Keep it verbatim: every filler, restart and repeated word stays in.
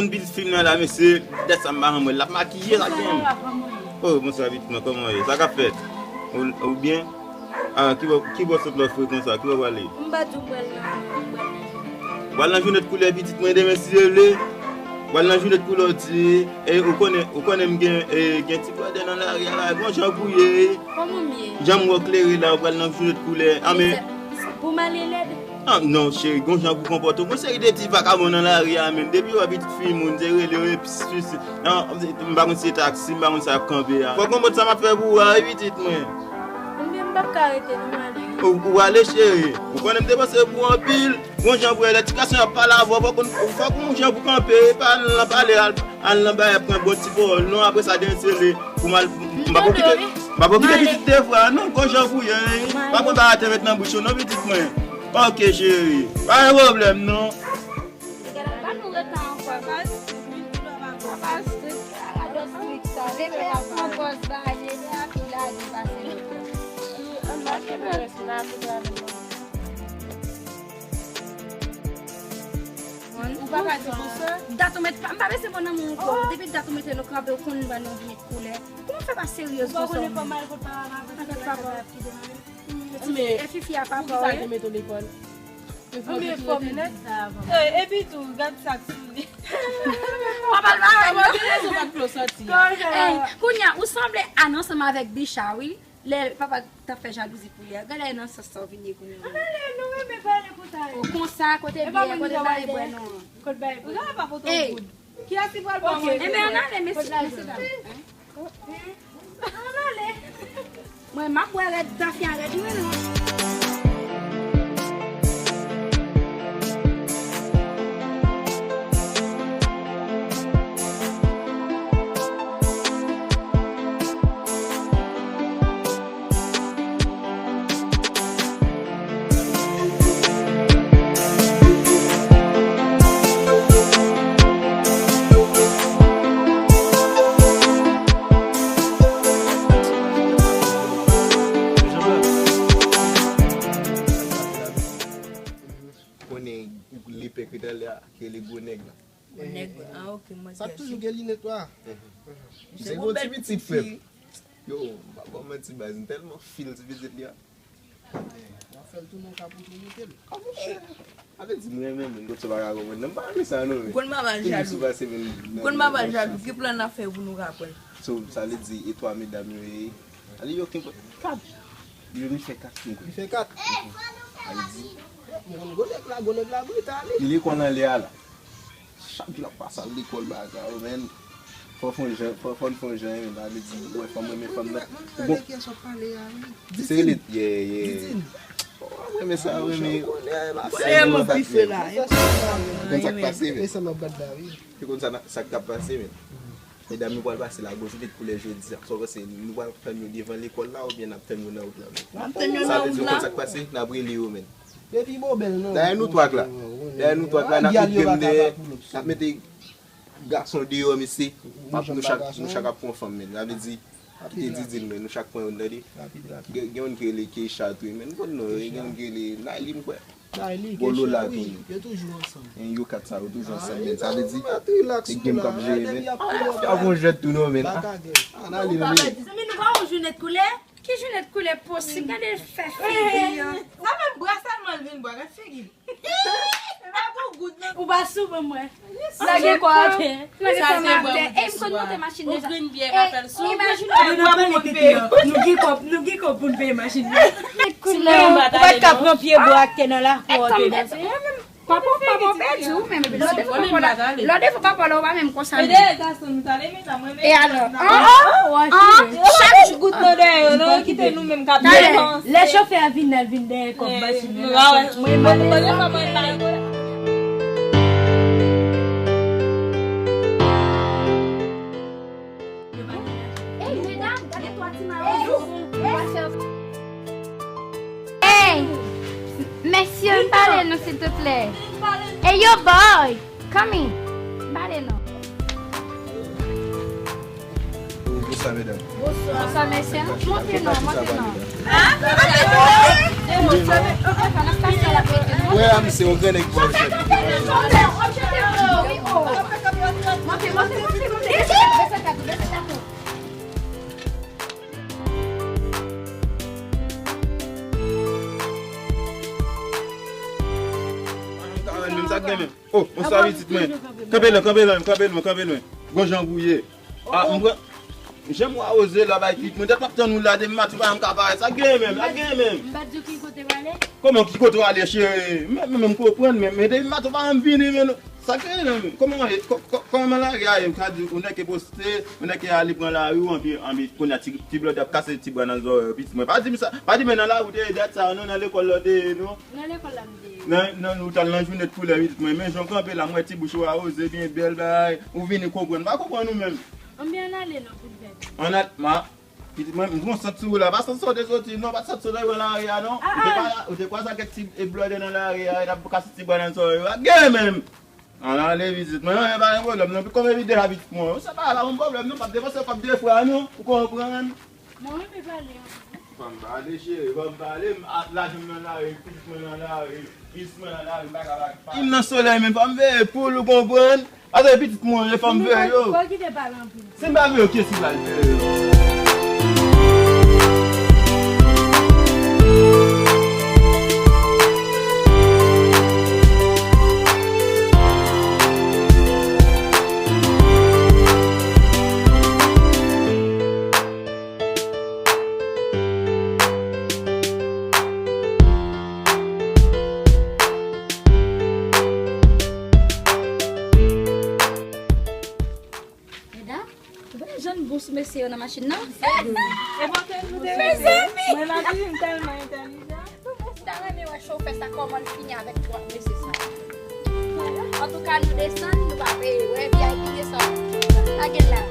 Pitit fi m nan la, mesye, dèt sa m pa janm wè l, l ap makiye la gen. Oh, bonswa pitit mwen, kòman w ye? Sa k ap fèt? Ou, ou byen? Ah, ki bò, ki bò sot lòt fre konsa? Ki bò w prale? M pa di w pral nan, pral nan. W al nan jounen de koulè pitit mwen demen si Dye vle. W al nan jounen de koulè w di, e, ou konnen, ou konnen m gen, e, gen ti bwèdè nan lari a la, gon jan pou ye. Kòman m ye? Jan m wè w klere la, w pral nan jounen de koulè. Ah, men. Pou m ale lèd? Ah, non, cheri, gon jan pou konpòte w. Gon seri de ti vakabon nan lari a menm. Depi yo wè pitit fi moun, se rele yo, epi si, si, non, m pa konn si se taksi, m pa konn sa ap kanpe a. Fòk konprann sa m ap fè pou ou a, wi, pitit mwen. Mwen menm m p ap ka rete non, m ale. Ou, ou ale, cheri. Ou konnen m te panse pou anpil. Gon jan pou edikasyon ap pale avè w, fòk, fòk gon jan pou kanpe, pa al nan pale, al, al nan bagay ap pran bon ti pawòl. Non, apre sa, dèyè sele, pou m al, m pa p okipe, m pa p okipe pitit de fwa, non, gon jan pou ye, wi. Pa pran bagay atè met nan bouch ou, non, pitit mwen. Ok, cheri. Pa gen pwoblèm, non. Gade, pa nou ret la ankò. Papa strik, papa strik, papa strik sa. Depi ap pran pòz bagay, depi ap lage pase. Ann mache nan rès la, ap travay. Ou pa ka di konsa? Dat ou met, m pa bezwen bon nan moun ankò. Depi dat ou mete nou kanpe, ou konn ba nou vin koulè. Kòman fè pa seryez konsa? Ou pa konnen kòman l kot pa maman. Anfèt, papa. E fifi a papa, wi. Poukisa yo te mete w lekòl? Anben fò mwen nèt. Eh, epi tou, gad sa k sou li. Papa l pa wè, non. Papa gen rezon pa t vle w sòti a. Ey, kounye a, ou sanble Ann ansanm avèk Bicha, wi. Lè papa t ap fè jalouzi pou li a. Gade nan sans sa w vin ye kounye a. Ann ale, nou renmen pale konsa. O, konsa, kote biyè, kote bagay bwè nou an. Kote bagay bwè. Ou pa foto goud. Kiyès ki pral ba mwen? Enben, ann ale, mesye, mesye dam. Ann ale. Mwen, m ap bwè rèd, tafya rèd, mwen, non. Konnen lepè ki t ale a, ki rele gwo nèg la. Gwo nèg, ah, ok, mwen. Sa k toujou gen linèt la. Se gwo ti pitit, frè m. Yo, m pa ba w manti, baz, m tèlman fil ti pitit li a. W ap fè l tounen, w ka pou tou mete l. A, monchè. A vle di, m renmen moun, kot sa w pa ka konprann nan. M pa renmen sa, non, men. Konn mama jalou. Konn mama jalou, ki plan n ap fè pou nou ka pran l? So, sa vle di, e twa medam yo ye. Ale yo kenbe kat. Yo vin fè kat, nou. Li fè kat. A vle di. Mwen konn gwo nèg la, gwo nèg la brital, wi. Li lekòl anlè a la. Chak jou l ap pase al lekòl, bagay sa yo, men. Fò fè yon jan, fò, fò n fè yon jan, men, sa vle di, ou wè fanm renmen fanm nan. Ou bon. Se li, yeah, yeah. Ou renmen sa, renmen. Ou konn sa k pase, men. E sa m ap bat la, wi. Ou konn sa, sa k ap pase, men. Medam yo pral pase la, gwo jounen koulè jodi a. Sa w panse, nou pral fèm yo devan lekòl la, oubyen n ap fèm yo nan wout la, men? N ap fèm yo nan wout la. Sa vle di, ou konn sa k pase? N ap rele yo, men. Depi mo bèl non. Dayè nou twa k la. Dayè nou twa k la, n ap mete m dèyè, n ap mete gason deyò, mesye. Nou chak, nou chak ap pran fanm, men. Sa vle di, kite Didine, men. Nou chak pran youn, tande. Gen, gen youn ki rele Keisha tou, men. M konn non, gen youn ki rele Nayli, m kwè. Nayli, Keisha, wi, yo toujou ansanm. Yo kat sa, yo toujou ansanm, men. Sa vle di, se game k ap jere, men. Ap yon jwèt tou non, men. Ann ale, men. Zanmi, nou pa wè jounen koulè? Ki jounen koulè posib? Gade fè figi an. Sa menm bwa sèlman l vin bwa, gad figi l. Ou pa sou ban mwen. Lage kò atè. Lage kò atè. E m konn monte machin deja. Ou grenn byè ka fè l sou. Imajine w. Nou gen kòb, nou gen kòb pou n peye machin nan. Ou pa t ka pran pye bwa ak tè nan lakou a, ou te danse. Papa, papa, w pèdi ou menm. Lòt defwa papa la, lòt defwa papa la, ou pa menm konsa menm. E alò? An? An? Chak jou. Gout nan dèyè yo, non, kite nou menm k ap depanse. Lè chofè a vin la, l vin dèyè kòb machin nan. Mwen, mwen, mwen, mwen, mwen. Ey, medam, gade twa ti mayo nou. Ey, mesye, m pale nou, silvouplè. Ey, yo, boy, come in. M pale nou. Bonswa, medam. Bonswa, mesye. Monte non, monte non. Anastasia la mete nou. Wè, a, misye, yon gran nèg bò jèn. Wi, o. Kanpe lwen, kanpe lwen, kanpe lwen, kanpe lwen. Gon jan w ye. Ah, m pran. Jan m wè Roze la bay pitit mwen, tèt m ap tann ou la, depi maten ou pa janm ka parèt. Sa gen menm, sa gen menm. M pa t di w ki kote w ale? Kòman ki kote w ale, cheri? Men, men, men m konprann, men, men depi maten ou pa janm vini, men sa gen menm. Kòman, kò-, kò-, kòman lari a ye? M ka di, ou nèk ke poste, ou nèk ke ale pran lari, ou anvi, anvi, kounye a ti, ti blòdè ap kase ti bwa nan zòrèy pitit mwen. Pa di m sa, pa di men nan lari w te ye dat sa, non, nan lekòl la w te ye, non. Nan lekòl la m te ye. Nan, nan, ou t al nan jounen de koulè, pitit mwen. Men jan w kanpe la, m wè ti bouch ou a Roze, byen bèl bagay. Ou vini konprann. M pa konprann ou menm. Ann, men ann ale non, pou n fè. Ann al-, ma, pitit mwen, m gon sant sou ou la. Pa sant sa w te soti, non, pa t sant sa w te pran lari a, non. Ah, ou te ah. Kwa-, ou te kwaze ak kèk ti, e, blòdè nan lari a, e t ap kase ti bwa nan zòrèy yo. A gen menm. Ann ale pitit mwen, ann pa gen pwoblèm, non. Kòm epi deja pitit mwen, sa pa la, yon pwoblèm, non, p ap depanse kòb de fwa, non. Ou konprann? Mwen renmen pale anpil. Fò m pale, cheri, fò m pale. M, a, lajan m nan lari, pitit mwen nan lari, pitit mwen nan lari, m pa ka pa. M nan solèy, men fò m veye poul, ou konprann? Paske pitit mwen, fò m veye yo. Fò kite pale anpil. Si m pa veye yo, kiyès ki pral veye yo? Medam, ou pa janm bon sou mesye yo nan machin nan? E bon ke nou te mezanmi. Mwen, m ap di, m tèlman entèlijan. M ta renmen wè chofè sa kòman l fini avèk twòp mesye sa. Antouka, nou desann, nou pa peye. Wè V I P desann. Pa gen la.